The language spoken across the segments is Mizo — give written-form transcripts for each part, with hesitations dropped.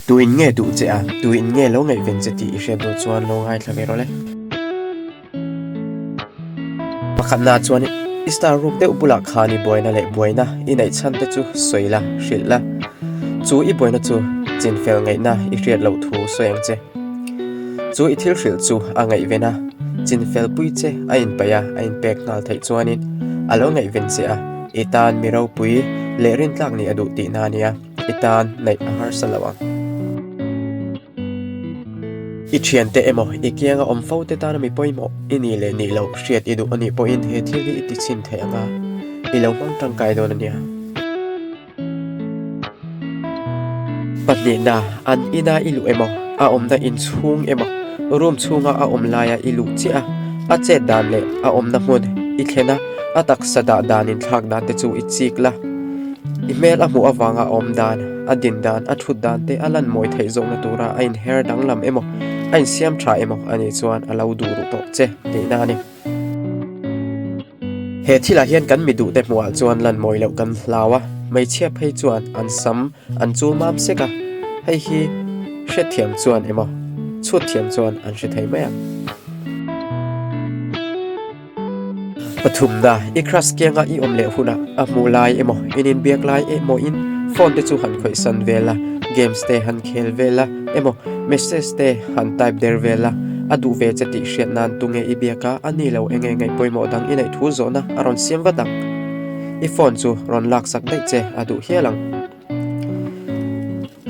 Tuin nge duh che a, tuin nge lo ngaihven che tih i hriat duh chuan lo ngaithla ve rawh le. Pakhatna chuan i star ruk deuh bulah khan i buaina leh buaina i neih chhan te chu sawi la, hrilh la. Chu i buaina chu chinfel ngaihna i hriat loh thu sawi ang che. Chu i thil hrilh chu a ngaihven a, chinfel pui che a inpaih a, a inpek nghal theih chuanin a lo ngaihven che a, i tan mi ropui leh rintlak nih a duh tihna a nia, i tan neih a harsa lo ang. I thiante emaw, i kianga awm fo te tana mi pawimawh i nih leh nih loh hriat i duh a nih pawhin he thil hi i ti chhin theih ang a, i lo hmang tangkai dawn a nia. Pahnihna, an ina i luh emaw, a awmna inchhung emaw, room chhunga a awm laia i luh chiah a, a chet dan leh a awmna hmun i thlen a, a taksa dah dan inthlak dan te chu i chik la. I hmel a hmuh avanga a awm dan, a din dan, a thut dan te a lan mawi theih zawkna tura a inher danglam emaw, a insiam tha emaw a nih chuan a lo duh ruh tawh che tihna a ni. He thilah hian kan mi duhte hmuhah chuan lan mawi loh kan hlau a, hmeichhia phei chuan an sam an chul mam sek a, hei hi hrethiam chuan emaw chhut thiam chuan an hre thei mai ang. Pathumna, i crush kianga i awm leh hunah a hmuh lai emaw, in inbiak lai emaw in phone te chu han khawih san vel a, games te han khel vel a emaw, message te han type der vel a, a duh ve che tih hriat nan tunge i biak a, a ni lo enge ngaih pawimawh dang i neih thu zawhna a rawn siam vat ang. I phone chu rawn laksak daih che a duh hial ang.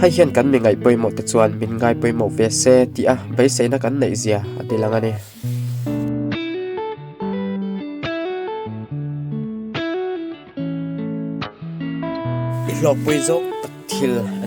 Hei hian kan mi ngaih pawimawh te chuan min ngai pawimawh ve se tih a beiseina kan neih zia a ti lang a ni. I hlawkpui zawk tak thil a ni.